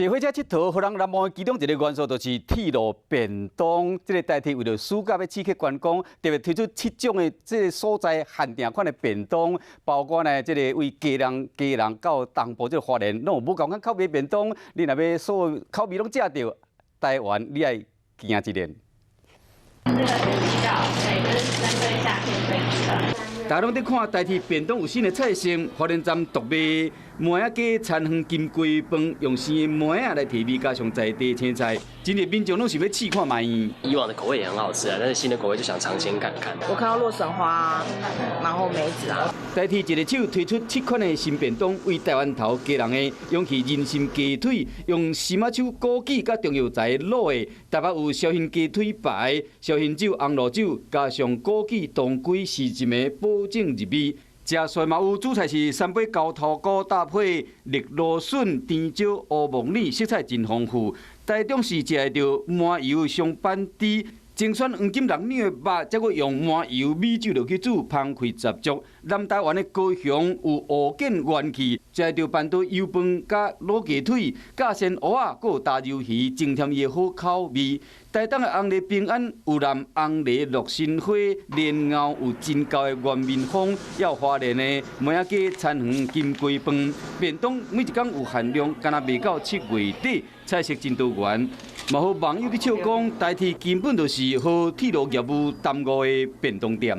坐火車𨑨迌，予人難忘的其中一個元素就是鐵路便當。這个台鐵為著暑假欲刺激觀光，特別推出七種的這个所在限定款的便當，包括呢，這个為基隆到東部這个花蓮，攏有無仝款口味便當。你若欲所有口味攏食著，台灣你愛行一遍。這個是比較，對，就是針對夏天推出的。大家攏佇看台鐵便當有新的菜色，花蓮站獨賣麥仔雞田園金龜飯，用生的麥仔來提味，加上在地青菜，真濟民眾攏想欲試看覓。以往的口味也很好吃啊，但是新的口味就想嘗鮮看看。我看到洛神花，然後梅子啊。台鐵一个手推出七款的新便當，為台灣頭基隆的勇氣人參雞腿，用參仔手枸杞佮中藥材滷的，台北有紹興雞腿排、紹興酒、紅露酒，加上枸杞、當歸、時辰的保證入味。食素嘛有主菜是三杯高頭菇搭配綠蘆筍、甜椒、烏木耳，色彩真豐富。台中是食會著麻油雙板豬，精選黃金六兩的肉，再閣用麻油米酒落去煮，香氣十足。南台灣的高雄有烏見元氣，食會著辦桌油飯佮滷雞腿，加鮮蚵仔，閣有大魷魚，增添伊的好口味。台東的紅梨平安有南紅梨洛神花，蓮藕有真厚的原面風，還有花蓮的麥仔雞田園金龜飯，便當每一工有限量，敢若賣到7月底，菜色真多元。嘛予網友佇笑講，台鐵根本就是予鐵路業務耽誤的便當店。